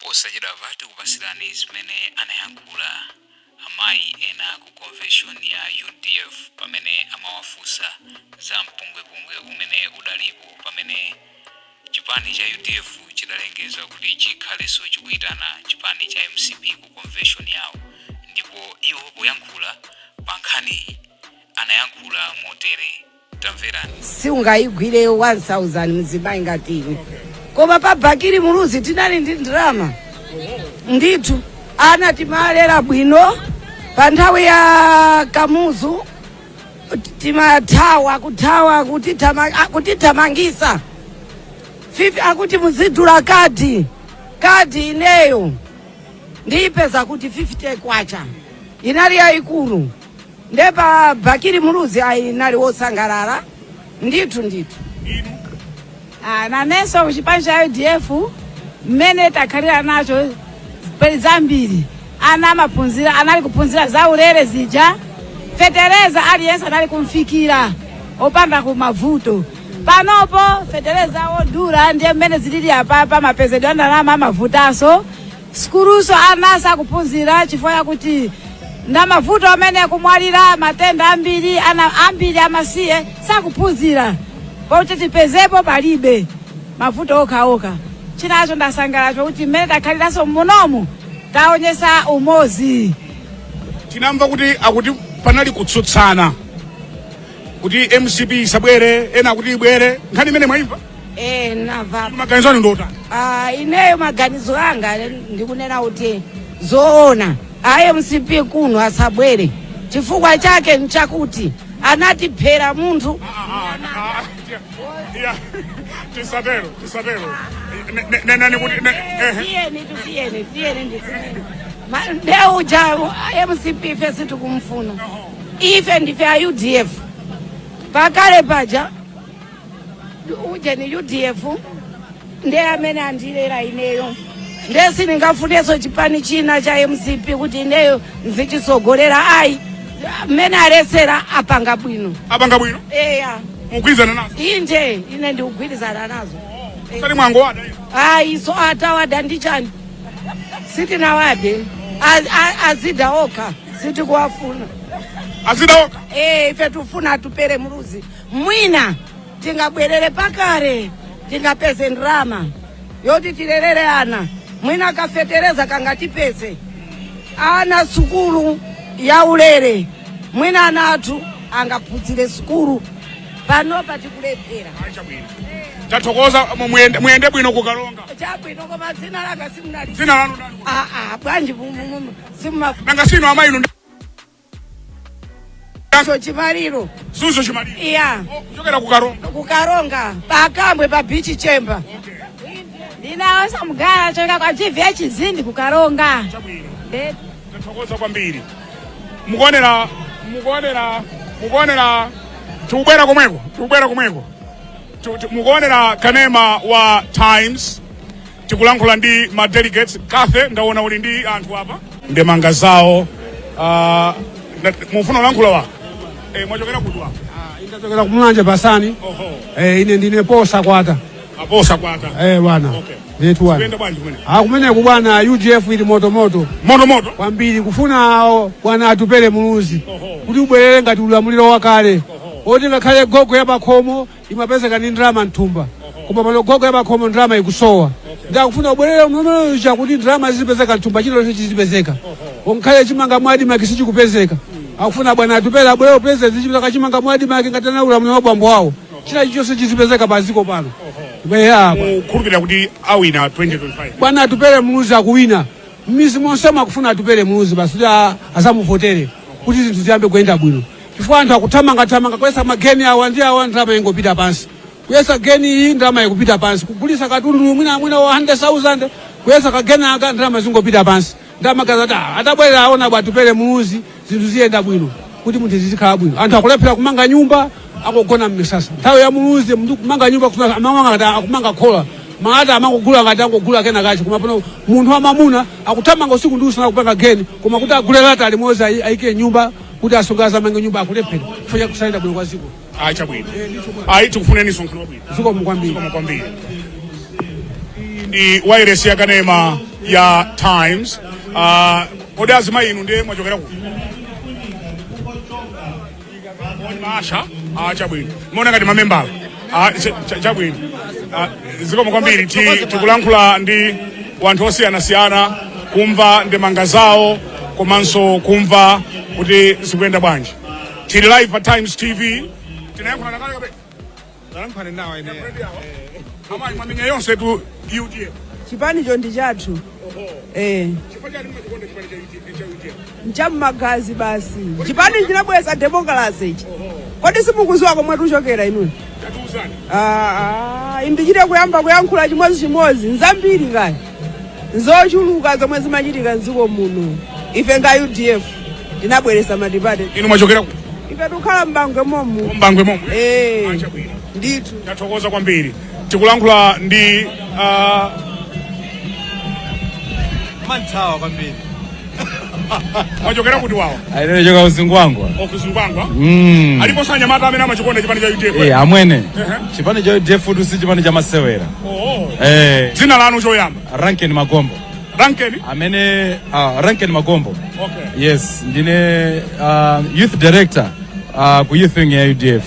Posachedwapa tikupasirani zimene anayankhula amayi ena ku convention ya UDF pamene amawafunsa za mpungwepungwe umene udalipo pamene chipani cha UDF chidalengeza kuti chikhalenso chikuyitana chipani cha MCP ku convention yawo, ndipo iwo poyankhula pa nkhaniyi anayankhula motere. Tamverani. Siungayigwire 1000 mzimayi ngati ine, koma pa Bakili Muluzi tinali ndi ndalama ndithu, ana timalera bwino. Pa nthawi ya Kamuzu timathawa, kuthawa kutithamangisa fifi, akuti muzidula kadi. Kadi ineyo ndiyipeza kuti 50 kwacha, inali yayikulu. Ndepa Bakili Muluzi ayi, inali wosangalala ndithu ndithu. Ah, nanenso kuchipani cha UDF mmene takhalira nacho pali zambiri. Ana amaphunzira, anali kuphunzira za ulere zija, fetereza aliyense anali kumfikira opanda ku mavuto. Panopo fetereza wodula, ndiye mmene zilili apapa mapezedwe a ndalama amavutanso. Sukuluso ana sakuphunzira chifukwa chakuti nda mavuto amene kumwalira, matenda ambiri, ana ambiri amasiye sakuphunzira, pakuti tipezepo palibe, mavuto okhaokha. Chinacho ndasangalala kuti mmene takhaliranso munomu taonyesa umozi. Tinamva kuti akuti panali kutsutsana kuti MCP isabwere, ena akuti ibwere. Nkhani imene mwayimva? Eh, namva. Maganizo anu ndiotani? Ah, ineyo maganizo anga ndikunena kuti zoona a MCP kuno asabwere. Chifukwa chake nchakuti anatiphera munthu. Yeah, tisatero, tisatero. Nenani kuti ehe. Tiyeni tu, tiyeni, tiyeni ndizinene. Ndeuja MCP ife sitikumfuna, ife ndife a UDF. Pakale paja uje ni UDF ndiye amene andilera ineyo, ndiye sindingafunenso chipani china cha MCP kuti ineyo nzichisogolera, ayi. Mmene alesera apanga bwino. Apanga bwino? Eya. Mugwirizana nazo? Inde, ine ndikugwirizana nazo. Sali mwango wada? Ayi, so atawada ndi chani? Sitinawade. Azida okha, sitikuwafuna. Azida okha? Eh, ife tufuna Atupele Muluzi. Mwina tingabwerere pakare, tingapeze ndrama yoti tilerere ana, mwina kafetereza kangatipeze, ana sukulu ya ulere, mwina ana athu angaphunzire sukulu. Panopa tikulephera. Ayi, chabwino, tathokoza. Muyende, muyende bwino kuKaronga. Chabwino, koma dzina langa simunali. Dzina lanu ndani? Ah, ah, bwanji simuma? Nanga sino amayi inu? So Chimaliro. Suzo Chimaliro? Iya. Oh, kuchokera kuKaronga? KuKaronga, pakambwe pa beach chamber. Ndinaosa mugala choka kwa GVH Chizindi kuKaronga. Chabwino, tathokoza kwambiri. Mukuonera, mukuonera, mukuonera, tikubwera komweko, tikubwera komweko. Mukuonera kanema wa Times, tikulankhula ndi ma delegates. Kathe, ndaona uli ndi anthu apa, ndemanga zawo. Mufuna kulankhula wa mwachokera kuti wa? Ndachokera kuMulanje Pasani. Oho. Ine ndine Posa Kwata. Aposa Kwata. Eh bwana. Ndithu bwana. Kuyenda bwanji kumene? Ah, kumeneku bwana, UDF ili moto moto. Moto moto. Kwambiri, kufuna bwana Atupele Muluzi Oho. kuti ubwerere ngati ulamuliro wakale oti ngakhale gogo ya pakhomo imapezeka ndi ndalama mthumba, koma pano gogo ya pakhomo ndalama ikusowa. Ndakufuna ubwerere umeneja kuti ndalama zizipezeka mthumba, chilonse chizipezeka, ngakhale chimanga mwa ADMARC sichikupezeka. Akufuna bwana Atupele abwerere president, zichipezeka chimanga mwa ADMARC ngati ana ulamuliro wa bambo awo, china chilichonse chizipezeka paziko pano. Yeah. Mukhulupirira kuti awina 2025? Bwana Atupele Muluzi akuwina. M'mizi monse akufuna Atupele Muluzi basi kuti azamuvotere kuti zinthu ziyambe kuyenda bwino, chifukwa anthu akuthamangathamanga kuyesa mageni awa ndi awa, ndalama ingopita pansi. Kuyesa geni iyi, ndalama ikupita pansi. Kugulisa katundu mwina mwina wa 100,000, kuyesa kageni aka, ndalama zingopita pansi. Ndamagaza kuti atabwerera aona bwa Atupele Muluzi, zinthu ziyenda bwino kuti munthu zizikhala bwino. Anthu akulephera kumanga nyumba, akugona mmisasa. Nthawi ya Muluzi munthu kumanga nyumba amamanga ngati akumanga khola, malata amangogula ngati angogula kena kachi. Koma pano munthu wamamuna akuthamanga usiku ndi usana kupanga geni, koma kuti agule lata limodzi ayike nyumba kuti asunge azamange nyumba akulephera chifukwa cha kusayenda bwino kwa ziko. Ayi, chabwino. Ayi, tikufuneni msonkhano wabwino. Zikomo kwambiri. Zikomo kwambiri. Ndi wireless ya kanema. Ya Times. Kodi azimayi inu ndiye mwachokera kuti? Masha, chabwino, mona ngati mamembala. Chabwino. Zikomo kwambiri. Tikulankhula ndi wanthu osiyanasiyana kumva ndemanga zawo komanso kumva kuti zikuyenda bwanji. Tili live pa Times TV. Tinayankhula nakale kape. Talankhulana nawo ine. Amayi, mwamenya yonse tu UTM. Chipanicho ndi chathu. Chifukwa chani mumachikonda chipani cha UTM, cha UTM? Ncham'magazi basi. Chipani chinabweretsa democracy ichi. Kodi simukuziwa komwe tuchokera inuyo? Tatiuzani. Ah, ah, ndichite kuyamba kuyankhula chimodzimodzi? Nzambiri kaya, nzochuluka zomwe zimachitika mdziko muno. Ife nga UDF tinabweretsa multiparty. Inu mwachokera kuti? Ife tikukhala m'Bangwe momu. Mbangwe momwe? Eh. Ah, chabwino. Ndithu. Tathokoza kwambiri. Tikulankhula ndi Manthawa kwambiri. Mwachokera kuti wawa? Ayilechoka uzingwangwa. Okuzingwangwa. Aliponso anyamata amene amachikonda chipani cha UDF? Eh, amwene. Chipani cha UDF tu si chipani cha masewera. Dzina lanu choyamba? Ranken Magombo. Ranken? Amene Ranken Magombo. Yes, ndine youth director ku youth wing ya UDF.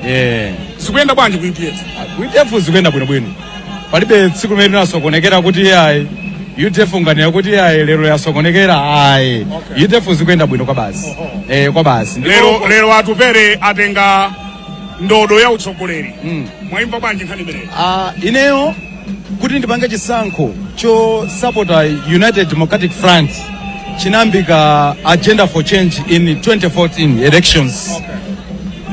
Yeah. Zikuyenda bwanji ku UDF? Ku UDF zikuyenda bwinobwino. Palibe tsiku limene linasokonekera kuti ayi, UDF nganira kuti ayi, lero yasokonekera, ayi. UDF zikuyenda bwino kwa basi. Kwa basi. Lero Atupere atenga ndodo ya utsogoleri. Mwayimva bwanji nkhani imeneyi? Ineyo kuti ndipange chisankho cho supporta United Democratic Front chinambika Agenda for Change in 2014 elections.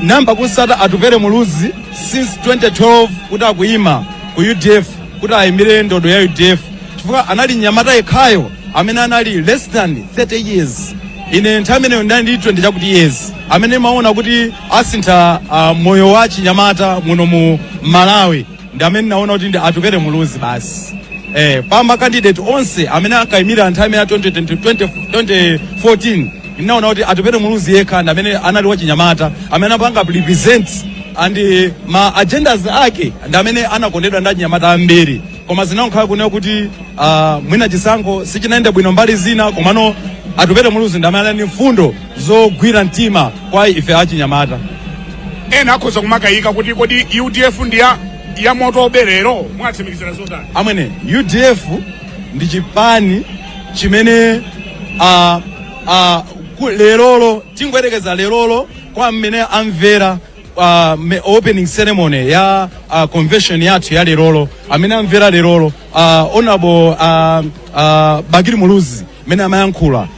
Namba kusata Atupere Muluzi since 2012 kuti akuyima ku UDF, kuti ayimire ndodo ya UDF, chifukwa anali mnyamata yekhayo amene anali less than 30 years. Ine nthawi imeneyo ndinali ndi 20 chakuti years, amene maona kuti asintha moyo wa chinyamata muno mu Malawi ndi amene naona kuti ndi Atupere Muluzi basi. Pa ma candidate onse amene ankayimira nthawi imene ya 2020, 2014, ndinaona kuti Atupere Muluzi yekha ndi amene anali wachinyamata amene apanga represent and ma agendas ake ndi amene anakondedwa ndi achinyamata ambiri. Koma zinankhala kunena kuti mwina chisankho sichinayende bwino mbali zina, komano Atupere Muluzi ndi amene anali mfundo zogwira mtima kwa ife achinyamata. Ena akhoza kumakayika kuti kodi UDF ndi ya moto oberero? Mwatsimikizira zotani? Amwene, UDF ndi chipani chimene lerolo, tingoyerekeza lerolo, kwa mmene amvera opening ceremony ya convention yathu ya lerolo, amene amvera lerolo Honorable Bakili Muluzi mmene amayankhula,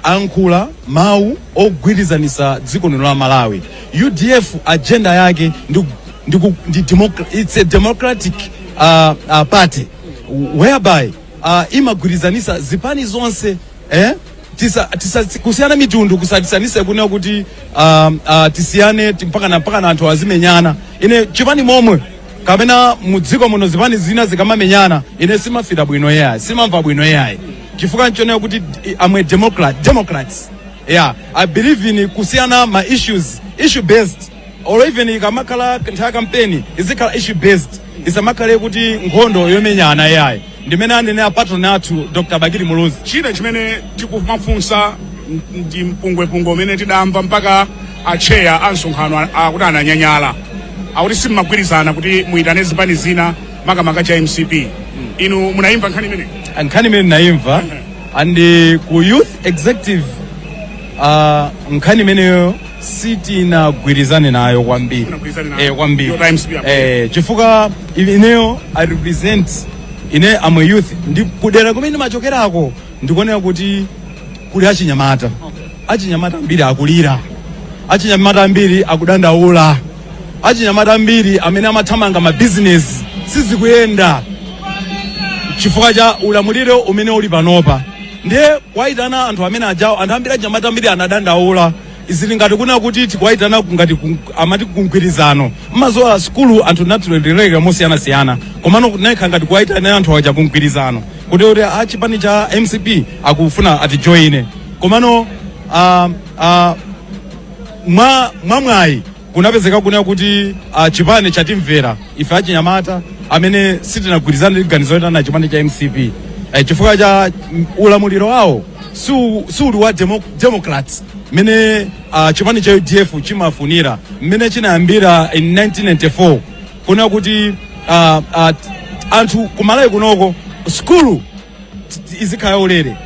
ankhula mawu ogwirizanisa dziko lino la Malawi. UDF agenda yake ndi it's a democratic party whereby imagwirizanisa zipani zonse, eh? Tisa kusiyana mitundu kusatisanise kunena kuti tisiyane mpaka na anthu azimenyana. Ine chipani momwe kapena mudziko muno zipani zina zikamamenyana, ine simafira bwino yayi, simamva bwino yayi, chifukwa nchonera kuti I'm a democrat, democrats, yeah. I believe in kusiyana ma issues, issue based, or even ikamakhala nthawi ya kampeni izikhala issue based, isamakhale kuti nkhondo yomenyana yayi. Ndimene anenera patron athu Dr Bakili Muluzi. China chimene tikumafunsa ndi mpungwepungwe umene tidamva mpaka acheya a msonkhano akuti ananyanyala, akuti simmagwirizana kuti muyitane zipani zina, makamaka cha MCP. Inu munayimva nkhani imeneyi? Nkhani imene ndinayimva, and ku youth executive nkhani imeneyo sitinagwirizane nayo kwambiri. Simunagwirizane nayo. Kwambiri. Yo Times pia. Chifukwa ineyo I represent, ine am a youth, ndi kudera kumene ndimachokerako ndikuonera kuti kuli achinyamata. Achinyamata ambiri akulira, achinyamata ambiri akudandaula, achinyamata ambiri amene amathamanga mabizinesi sizikuyenda chifukwa cha ulamuliro umene uli panopa. Ndiye kuwayitana anthu amene ajawo, anthu ambiri, achinyamata ambiri anadandaula. Zili ngati kuna kuti tikuwayitana ngati amati kumgwirizano. Mmazowa sukulu anthu natulelereka mosiyanasiyana, komano kunekha ngati kuwayitana anthu aja kumgwirizano kuti achipani cha MCP akufuna atijoyine. Komano mwamwayi kunapezeka kunena kuti chipani chatimvera ife achinyamata amene sitinagwirizane ndi ganizo lina na chipani cha MCP. Chifukwa cha ulamuliro wawo suli wa democrats mmene chipani cha UDF chimafunira, mmene chinayambira in 1994, kuna kuti anthu kumalawi kunoko skulu izikhala yaulere.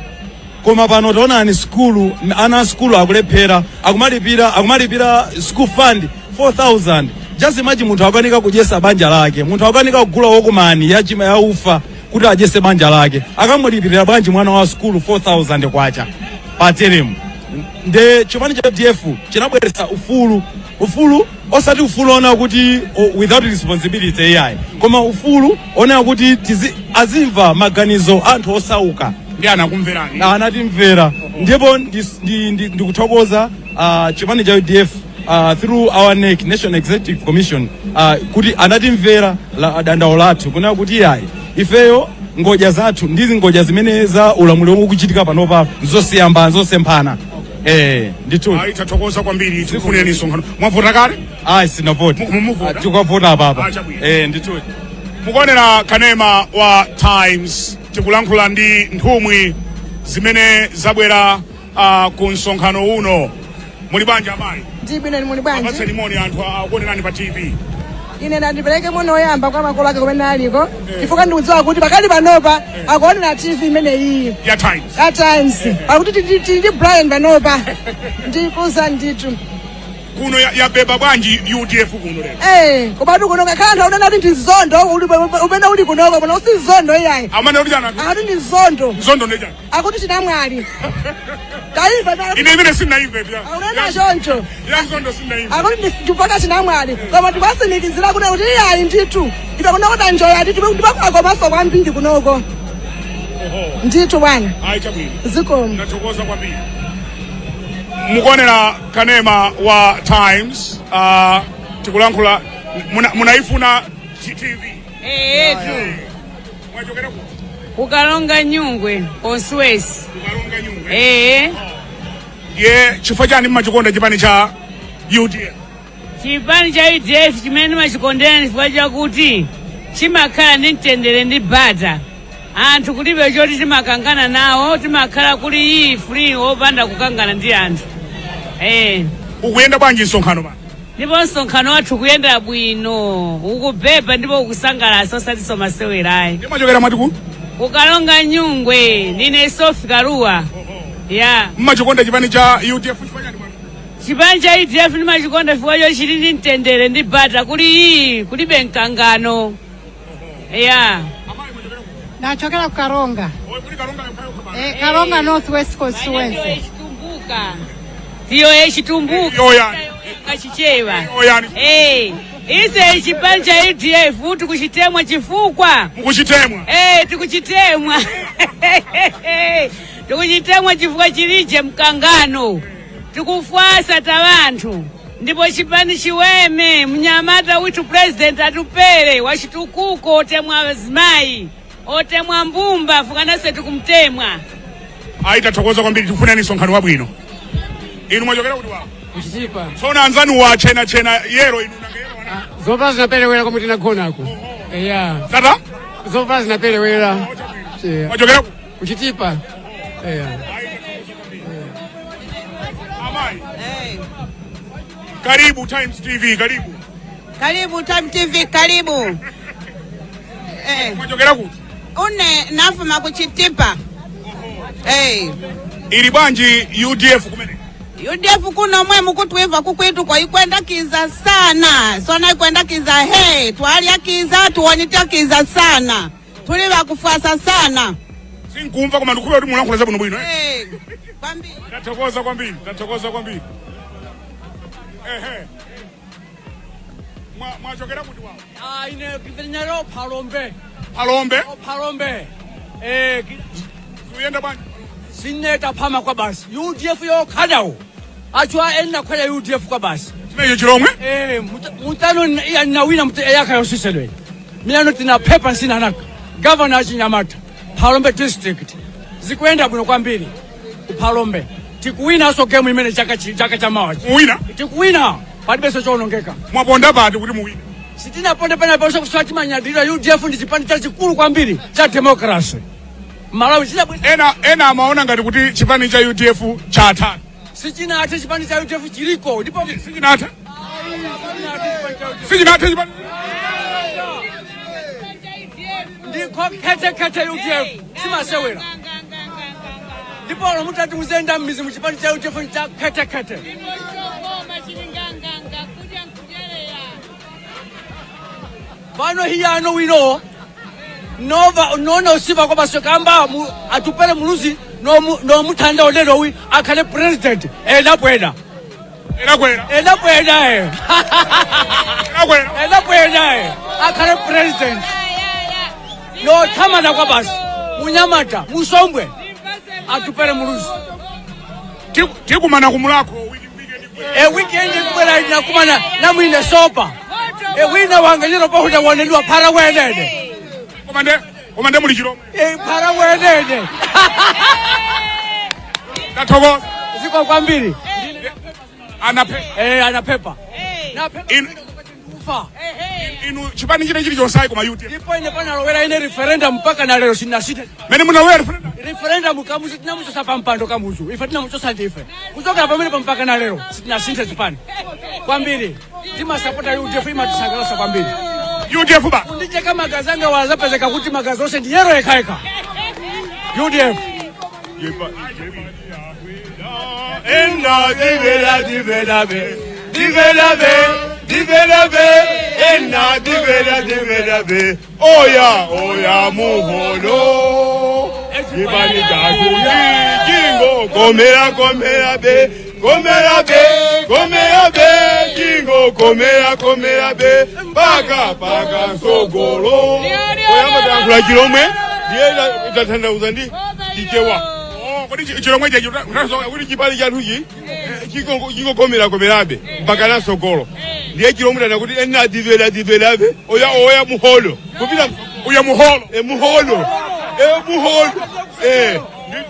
Koma pano taonani skulu, ana a skulu akulephera, akumalipira school fund 4000. Just imagine, munthu akukanika kudyesa banja lake, munthu akukanika kugula wokumani ya chima ya ufa kuti adyese banja lake, akamulipirira bwanji mwana wa skulu 4000 kwacha pa teremu? Nde chipani cha UDF chinabweretsa ufulu, ufulu osati ufulu ona kuti without responsibility, iyayi, koma ufulu ona kuti azimva maganizo anthu osauka. Ndi anakumverani? Anatimvera, ndipo ndikuthokoza chipani cha UDF through our NEC, National Executive Commission, kuti anatimvera dandaulo lathu kuna kuti iyayi, ifeyo ngodya zathu ndizi ngodya zimene za ulamuliro ukuchitika panopa nzosiyamba, nzosemphana, ndithu. Ayi, tathokoza kwambiri, tikufuneni msonkhano. Mwavota kale? Ayi, sinavota. Muvota? Tikavota apapa. Ah, chabwino. Ndithu. Mukuonera kanema wa Times, tikulankhula ndi nthumwi zimene zabwera ku msonkhano uno. Muli bwanji, amayi? Ndibwino, muli bwanji? Apatseni moni anthu akuonerani pa TV. Ine ndandipereke moni oyamba kwa makolo ake kumene aliko, chifukwa ndikudziwa kuti pakali panopa akuonera TV imeneyi ya Times. Ya Times, pakuti tili ndi Brian panopa, ndikuza ndithu. Kuno yabeba bwanji UDF kuno lero? Komatu kuno ngakhala anthu akunena kuti ndi zondo umene uli kunoko, koma usi zondo iyayi. Amene kuti chana? Akuti ndi zondo. Zondo ndi chani? Akuti chinamwali, taiva? Ine imene sindinaimve pya. Akunena choncho. Ya zondo sindinaimve. Akuti ndipaka chinamwali, koma tikwasimikizira kuti iyayi ndithu, ife kunoko tanjoya ndithu, ndipakwakomaso kwambiri kunoko ndithu, bwana. Ayi, chabwino. Zikomo. Ndathokoza kwambiri. Mukuonera kanema wa Times, tikulankhula munaifuna TV. Etu. Mwachokera kuti? Kukalonga Nyungwe constituency. Kukalonga Nyungwe? Ee. Ndiye chifukwa chani mmachikonda chipani cha UDF? Chipani cha UDF chimene ndimachikondera chifukwa chakuti chimakhala ndi mtendere ndi bata, anthu kulibe choti timakangana nawo, timakhala kuli iyi free, wopanda kukangana ndi anthu. Ukuyenda bwanji msonkhano pano? Ndipo msonkhano wathu kuyenda bwino, ukubeba ndipo ukusangalatsa, osatinso masewerayi. Ndimachokera mwati ku? Kukalonga Nyungwe, ndine Sofi Karuwa ya. Mmachikonda chipani cha UDF chifukwa chani mwati? Chipani cha UDF ndimachikonda chifukwa cho chili ndi mtendere ndi bata, kuli iyi kulibe mkangano ya. Nachokera ku Karonga. Karonga North West constituency. Chitumbuka tiyo yechitumbuka. Yoyani? Kachichewa. Yoyani? Ise chipani cha UDF tikuchitemwa chifukwa Mukuchitemwa? Tikuchitemwa, tikuchitemwa chifukwa chilije mkangano, tikufwasa ta vanthu, ndipo chipani chiweme mnyamata withu President Atupere wachitukuko, otemwa azimayi, otemwa mbumba, fukanase tikumtemwa. Ayi, tathokoza kwambiri, tikufunani msonkhano wabwino. Inu mwachokera kuti wawo? Kuchitipa. Tsono anzanu wa chena chena yellow, inu nanga yellow ana? Zovala zinaperewera komwe tinagonako, eya. Tata? Zovala zinaperewera. Eya. Mwachokera ku? Kuchitipa, eya. Amayi, karibu Times TV, karibu. Karibu Time TV, karibu. Mwachokera kuti? Une nafuma kuchitipa. Ili bwanji UDF kumene? UDF kuno mwe mukutwiva kukwitu kwa ikwenda kiza sana. Sona ikwenda kiza he, twalya kiza, tuonita kiza sana. Tuli bakufasa sana. Sinkumva, koma ndikuva kuti mulankhula zabwino bwino, eh? Kwambiri. Tathokoza kwambiri, tathokoza kwambiri. Ehe, mwachokera kuti wawo? Ine nalo Phalombe. Phalombe? Phalombe. Zikuyenda bwanji? Sineta phama kwa basi. UDF yo khadawo. Achwa ena khwela UDF kwa basi. Chimenecho chilomwe? Mutano ya nawina yaka yosiselwe. Milano tina pepa nsina naka. Governor achinyamata. Phalombe district. Zikuyenda bwino kwambiri. Kuphalombe. Tikuwina so game imene chaka cha mawa. Muwina? Tikuwina. Palibenso chowonongeka. Mwaponda pati kuti muwina? Sitinaponde pena ponse, kusati manyadira UDF ndi chipani chachikulu kwambiri cha democracy. Malawi chinabweza. Ena amaona ngati kuti chipani cha UDF chatha. Sichinathe chipani cha UDF, chiliko ndipo. Sichinathe. Sichinathe chipani. Ndiko khetekhete, UDF simasewera, ndipo olo mutati muzenda m'mizi mu chipani cha UDF cha khetekhete. Pano hiyano wino nova nona usiva kwa basokamba Atupele Muluzi nomuthanda olelowi akhale president ena bwena. Ena kwera. Ena bwena e. Ena kwera. Ena bwena e akhale president nothamana kwa basi munyamata musombwe Atupele Muluzi. Tikumana kumulako. E weekend kubwera nakumana namwine sopa e wina wange lero pahuta wanendiwa phara wenene. Koma nde muli chilomwe. E phara wenene. Tathokoza. Ziko kwambiri. Anapepa. E anapepa napepa. Ufa. Inu chipani chine chilichonse ayi koma UTM. Ndipo ine panalowera ine referendum mpaka na lero sinasite. Mene munalowera referendum? Referendum, Kamuzu tinamuchosa pampando. Kamuzu ife tinamuchosa ndife. Kuchokera pamene mpaka na lero sitinasinthe chipani. Kwambiri timasapota UDF, imatisangalatsa kwambiri. UDF ba. Kundicheka magazi anga wazapezeka kuti magazi onse ndi yellow yekhayekha, UDF. Ena divela divela be divela be divela be ena divela divela be oya oya muholo chipani chakuti chingo komera komera be komera be komera be chingo komera komera be mpaka paka nsogolo. Oyamba tayankhula chilomwe, ndiye tatanthauza ndi Chichewa. Oh, kodi chilomwe chacho? Kuti chipani chathuchi chingogomera komerabe mpaka nasogolo, ndiye chilomwe tana kuti ena divela divelabe oya oya muholo kupita. Uya muholo. E muholo, e muholo e.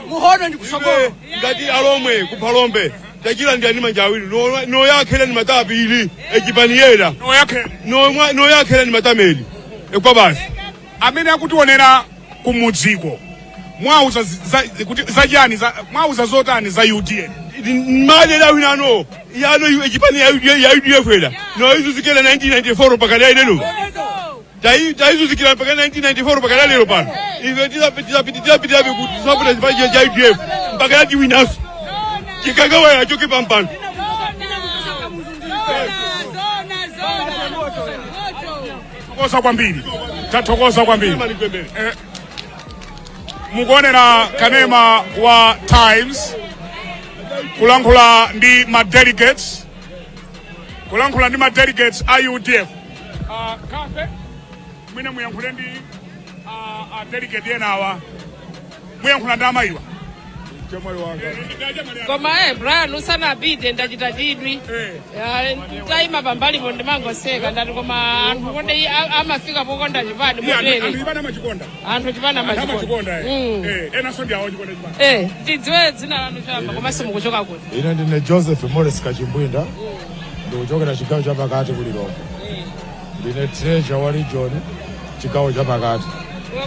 Muholo ndi kusogolo. Ngati alomwe kuphalombe tachila ndi ani manja awiri noyakhela ni matapili echipaniyera. Noyakhela. Noyakhela ni matameli ekwa basi. Amene akutionera kumudziko mwauza kuti zachani mwauza zotani za UTM? Madera winano yano echipani ya UDF era noizuzikira 1994 mpaka lero, taizuzikira mpaka 1994 mpaka lero. Pano ife tisapitirabe kuti tisapota chipani cha UDF mpaka yatiwinaso chikangawa yachoke pampano. Tathokoza kwambiri, tathokoza kwambiri. Mukuonera kanema wa Times, kulankhula ndi ma delegates, kulankhula ndi ma delegates a UDF. Kafe mwina muyankhule ndi a delegate enawa, muyankhula ndi amayiwa. Koma Brian, usanapite, ndachita chidwi. Tayima pambalipo ndimangoseka, ndati koma anthu kodi amafika pokonda chipani Anthu motere? Chipani amachikonda. Anthu chipani Anthu amachikonda. amachikonda. Enanso ndi awo chikonda chipani. Tidziwe dzina lanu choyamba komanso mukuchoka kuti? Ine ndine Joseph Morris Kachimbwinda, ndikuchokera chigawo chapakati ku Lilongwe. Ndine treasurer wa region, chigawo chapakati.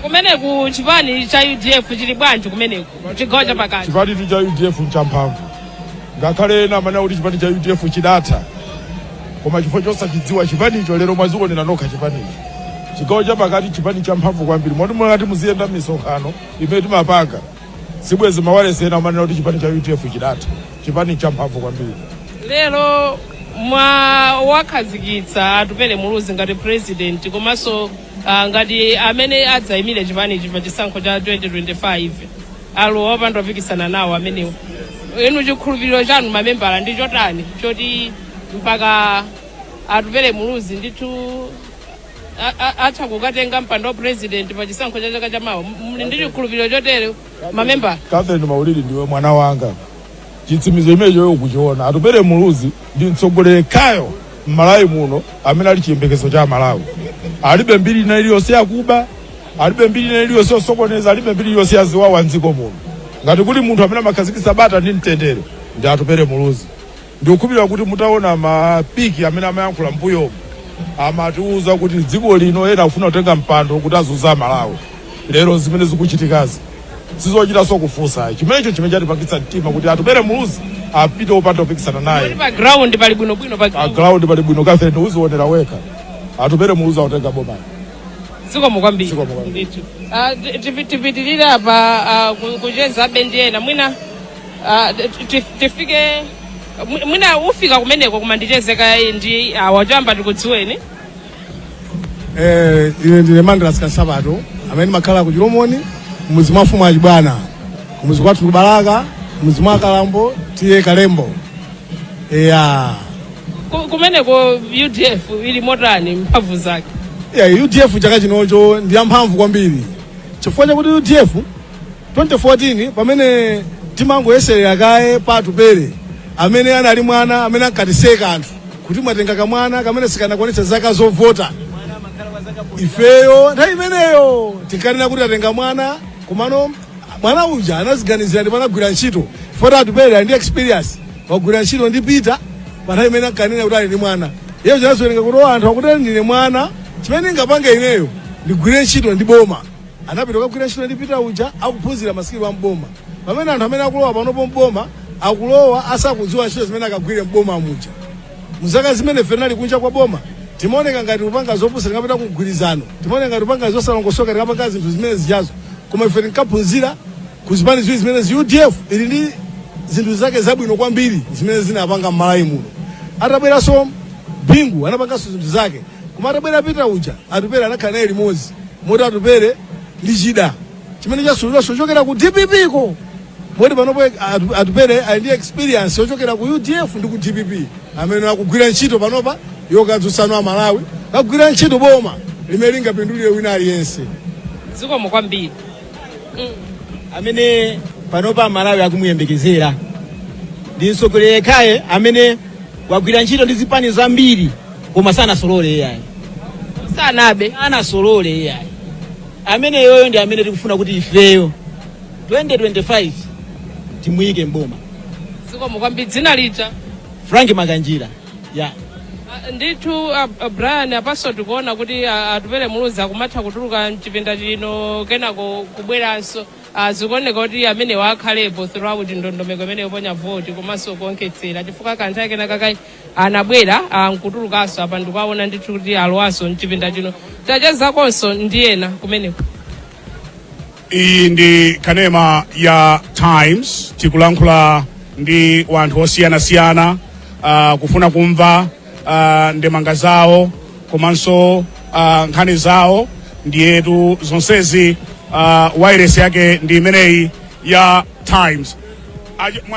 Kumeneku chipani cha UDF chili bwanji kumeneku chigawo chapakati? Chipani cha UDF nchamphamvu, ngakhale ena amanena kuti chipani cha UDF chidatha, koma chifukwa chosachidziwa chipanicho, lero mwazionera nokha chipanicho. Chigawo chapakati chipani champhamvu kwambiri, moti mukati muziyenda misonkhano imene timapanga, sibwezi mawalesi ena amanena kuti chipani cha UDF chidatha. Chipani champhamvu kwambiri. Lero mwa wakhazikitsa Atupele Muluzi ngati president komanso ngati amene adzayimire chipanichi pa chisankho cha 2025, alowa opanda opikisana nawo amenewo. Inu chikhulupiriro chanu mamembala ndi chotani choti mpaka Atupele Muluzi ndithu atha kukatenga mpando wa president pa chisankho cha chaka chamawa? Muli ndi chikhulupiriro chotere mamembala? Catherine Maulidi, ndiwe mwana wanga. Chitsimizo imenecho ukuchiona. Atupele Muluzi ndi mtsogoleri kayo m'Malawi muno amene ali chiyembekezo cha Malawi. Alibe mbiri ina iliyonse yakuba, alibe mbiri ina iliyonse yosokoneza, alibe mbiri iliyonse yaziwawa mdziko muno. Ngati kuli munthu amene amakhazikitsa bata ndi mtendere, ndi Atupele Muluzi. Ndikukhulupirira kuti mutaona mapiki amene amayankhula mbuyomu, amatiuza kuti dziko lino ena akufuna kutenga mpando kuti azuza Malawi. Lero zimene zikuchitikazi Sizochitanso kufunsa. Chimenecho chimene chatipangitsa mtima kuti Atupele Muluzi apite opanda kupikisana naye. Pa ground pali bwinobwino pa Pa ground pali bwino, Catherine, uzionera wekha. Atupele Muluzi akutenga bomali. Zikomo kwambiri. Zikomo kwambiri. Ndithu. Tipitirire apa kuchezabe ndi ena mwina tifike mwina ufika kumeneko, koma ndichezeka ndi awa. Choyamba tikudziweni. Ine ndine Mandras Kasabato amene ndimakhala ku Chilomoni, mudzi mwa mfumu Achibwana, kumuzi kwathu ku Balaka, mudzi mwa Kalambo, tiye Kalembo, eya. Kumeneko UDF ili motani, mphamvu zake? Yeah, UDF chaka chinocho ndi yamphamvu kwambiri chifukwa chakuti UDF 2014 pamene timangoyeserera kaye pa Atupele amene anali mwana amene ankatiseka anthu kuti mwatenga kamwana kamene sikanakwanitsa zaka zovota, ifeyo nthawi imeneyo tinkanena kuti atenga mwana, komano mwana uja anaziganizira ndipo anagwira ntchito. Foti Atupele ali ndi experience, wagwira ntchito ndi Peter. Pa nthawi imene ankanena kuti ali ndi mwana, iye chinazowerenga kuti, "Oh, anthu akuti ndine mwana, chimene ndingapange ineyo ndigwire ntchito ndi boma." Anapita kukagwira ntchito ndi Peter uja, akuphunzira ma skill a mboma, pamene anthu amene akulowa panopo mboma akulowa asakudziwa ntchito zimene akagwire mboma muja. Muzaka zimene ife tinali kunja kwa boma, timaoneka ngati kupanga zopusa tikapita ku mgwirizano, timaoneka ngati kupanga zosalongosoka tikapanga zinthu zimene zijazo, koma ife tinkaphunzira ku zipani ziwiri zimene UDF ili ndi zinthu zake zabwino kwambiri zimene zinapanga m'Malawi muno. Atabweranso Bingu anapanganso zinthu zake, koma atabwera Peter uja, Atupele anakhala naye limodzi, moti Atupele ndi chida chimene chasulidwanso kuchokera ku DPP ko, moti panopo Atupele ali ndi experience yochokera ku UDF ndi ku DPP, amene akugwira ntchito panopa yokadzutsano a Malawi, akugwira ntchito boma limene lingapindulire wina aliyense. Zikomo kwambiri. Amene panopa Malawi akumuyembekezera ndi mtsogoleri yekhaye amene wagwira ntchito ndi zipani zambiri koma sanasolole iyayi. Sanabe. Sanasolole iyayi. Amene yoyo ndi amene tikufuna kuti ifeyo 2025 timuyike mboma. Zikomo kwambiri. Dzina lija? Frank Makanjira ya. Ndithu Brian, apaso tikuona kuti Atupele Muluzi akumatha kutuluka mchipinda chino kenako kubweranso. Zikuoneka kuti amene wakhalepo throughout ndondomeko imene yoponya voti komanso kuonkhetsera, chifukwa kanthawi kena kakai anabwera nkutulukanso. Apa ndikuwaona ndithu kuti alowanso mchipinda chino. Tachezakonso ndi ena kumeneko. Iyi ndi kanema ya Times. Tikulankhula ndi wanthu osiyanasiyana kufuna kumva ndemanga zawo komanso nkhani zawo. Ndiyetu zonsezi wireless yake ndi imeneyi ya Times.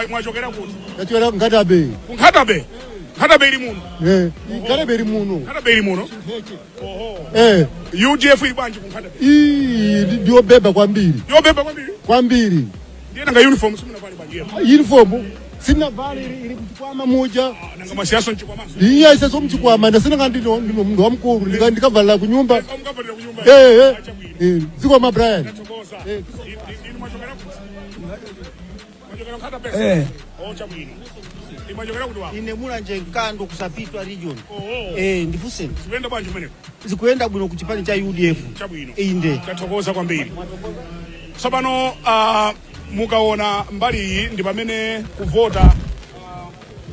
Mwachokera kuti? Tachokera Nkhata Bay. Ku Nkhata Bay? Nkhata Bay ili muno? Eh, Nkhata Bay ili muno. Nkhata Bay ili muno. Eh. UDF ili bwanji ku Nkhata Bay? Iyi ndiyobeba kwambiri. Yobeba kwambiri? Kwambiri. Ndiye nanga uniform simunavale bwanji? Uniform sinavale, ili mchikwama muja. Nanga mwasiyaso mchikwamaso? Iya, isaso mchikwama, ndasinanga ndino munthu wamkulu, ndikavalira ku nyumba. Mukavalira ku nyumba? Eh, zikomo Brian. Inu mwachokera kuti? Mwachokera Nkhata Bay? Eh. Oh, chabwino. Mwachokera kuti wapo? Ine Mulanje Mkando, kusapitwa region. Oh. Eh, ndifuseni. Zikuyenda bwanji kumeneko? Zikuyenda bwino ku chipani cha UDF. Chabwino. Inde. Tathokoza kwambiri. Tsopano mukaona mbali iyi ndi pamene kuvota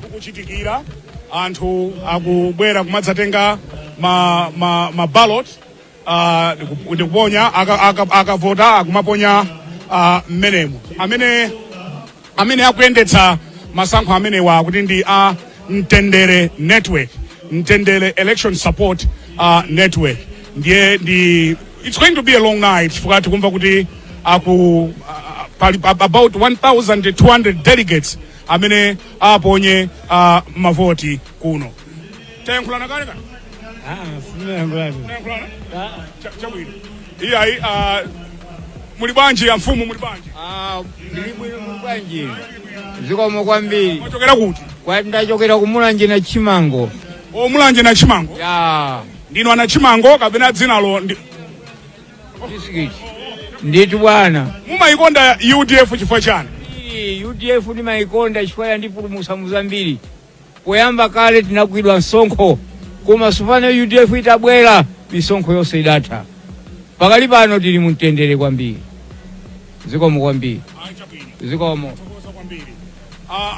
kukuchitikira. Anthu akubwera kumadzatenga ma ballot ndikuponya. Akavota akumaponya mmenemo. Amene akuyendetsa masankho amenewa kuti ndi a Mtendere Network, Mtendere Election Support Network. Ndiye ndi it's going to be a long night chifukwa tikumva kuti aku pali about 1200 delegates amene aponye mavoti kuno. Tayankhulana kale kale? Tayankhulana? Chabwino. Iyayi, muli bwanji ya mfumu, muli bwanji? Ndili bwino, muli bwanji? Zikomo kwambiri. Mwachokera kuti? Kwa ndachokera kumulanje na Chimango. O, Mulanje na Chimango? Ya. Ndinu ana Chimango kapena dzinalo ndi District ndithu bwana. Mumayikonda UDF chifukwa chani? Ii, UDF ndimayikonda chifukwa yandipulumutsa muzambiri. Poyamba kale tinagwidwa msonkho, koma tsopano UDF itabwera misonkho yonse idatha. Pakali pano tili mumtendere kwambiri. Zikomo kwambiri, zikomo.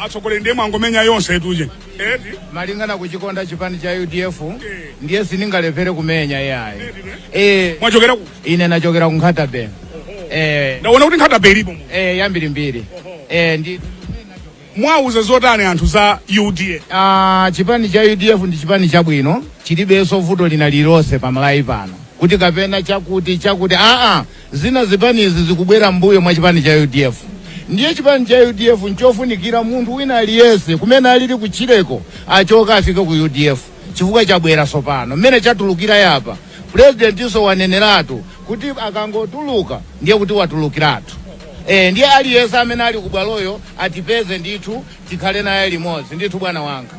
Atsogoleri, ndiye mwangomenya yonse tuje, eti? Malingana kuchikonda chipani cha UDF, ndiye siningalephere kumenya yayi. Mwachokera ku? Ine nachokera ku Nkhata Bay. Ndaona kuti Nkhata Bay ilipo. Yambirimbiri, ndi Mwauza zotani anthu za UDF? Ah, chipani cha UDF ndi chipani chabwino, chilibenso vuto lina lililonse pamalawi pano kuti kapena chakuti chakuti. Aa, zina zipanizi zikubwera mbuyo mwa chipani cha UDF. Ndiye chipani cha UDF nchofunikira munthu wina aliyense kumene alili kutchireko achoka afike ku UDF, chifukwa chabwera sopano mmene chatulukira yapa. Purezidentiso waneneratu kuti akangotuluka ndiye kuti watulukiratu. Ndiye aliyense amene ali kubwaloyo atipeze ndithu, tikhale naye limodzi ndithu, bwana wanga.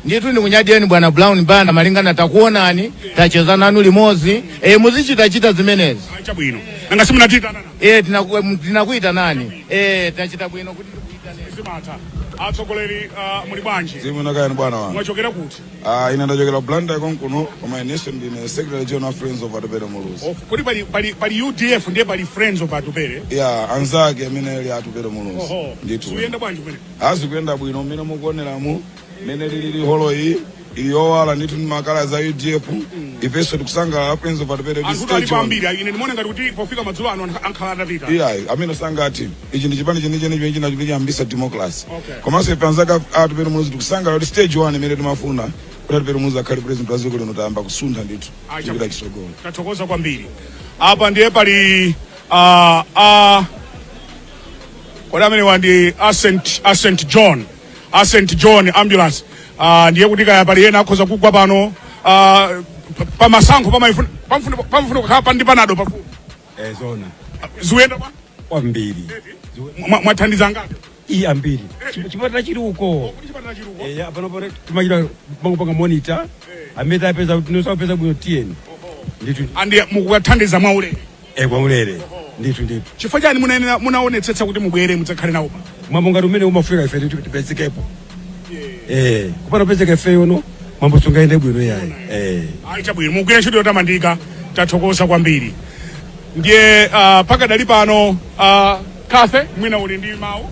Ndithu ndikunyadiyeni, bwana Brown Banda, malingana takuonani, tacheza nanu limodzi. Muzichitachita zimenezi. Chabwino, nanga simunatitana? Tinakuitanani. Tachita bwino kuti Zimatha. Atsogoleri, muli bwanji? Zimunakayani, bwana wanga. Mwachokera kuti? Ah, ine ndachokera Blantyre konkuno, koma inenso ndine secretary general Friends of Atupele Muluzi. Of, kodi pali UDF, ndiye pali Friends of Atupele? Ya, anzake amene ali Atupele Muluzi. Ndithu. Zikuyenda bwanji kumene? Azikuyenda bwino mmene mukuoneramu, mmene lilili holo iyi ili yowala ndithu ndi ma colour za UDF. Ifenso tikusangalala, Friends of Atupele. Anthu alipo ambiri. Ine ndimaona ngati kuti pofika madzulo ano anthu ankhala atapita. Iyayi, amene sangati ichi ndi chipani chenicheni chimene chinachiyambisa democracy. Komanso ife anzake Atupele Muluzi tikusangalala kuti stage 1 imene timafuna kuti Atupele Muluzi akhale president wa dziko lino tayamba kusuntha ndithu kupita chitsogolo. Tathokoza kwambiri. Apa ndiye pali kodi amene wandi a St John Ambulance. Ndiye kuti kaya pali ena akhoza kugwa pano pamasankho pamafuna kukhala pandi panado pafupi. Eh, zona. Zikuyenda bwa? Kwambiri. Mwathandiza ngati? Iyi, ambiri. Chipatala chili uko. Ya, pano timachita pangopanga monitor amene tapeza kuti nosapeza bwino, tiyeni ndithu. Andi mukukathandiza mwaulere? Eh, kwaulere ndithu, ndithu. Chifukwa chani munaonetsetsa kuti mubwere mudzakhale nawo pa? Mwambo ngati umene umafika, ife ndithu tipezekapo. Kupanda kupezeka ifeyo no mwambo sungaende bwino yayi. Ayi, chabwino, mugwira ntchito yotamandika, tathokoza kwambiri. Ndiye pakadali pano, Kafe, mwina uli ndi mawu?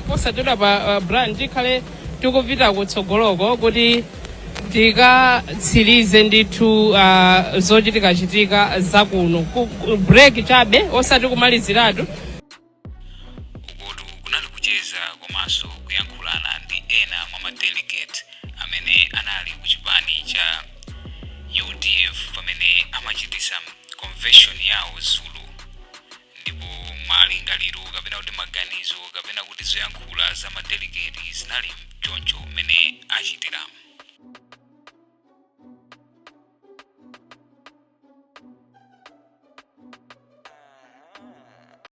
Posachedwa pa, Brian, tikhale tikupita kutsogoloko kuti tikatsirize ndithu zochitikachitika zakuno. Break chabe, osati kumaliziratu. Ukotu kunali kucheza komanso kuyankhulana ndi ena mwa ma delegate amene anali ku chipani cha UDF pamene amachitisa convention yawo dzulo, ndipo malingaliro kapena kuti maganizo kapena kuti zoyankhula za ma delegate zinali choncho mmene achitiramo.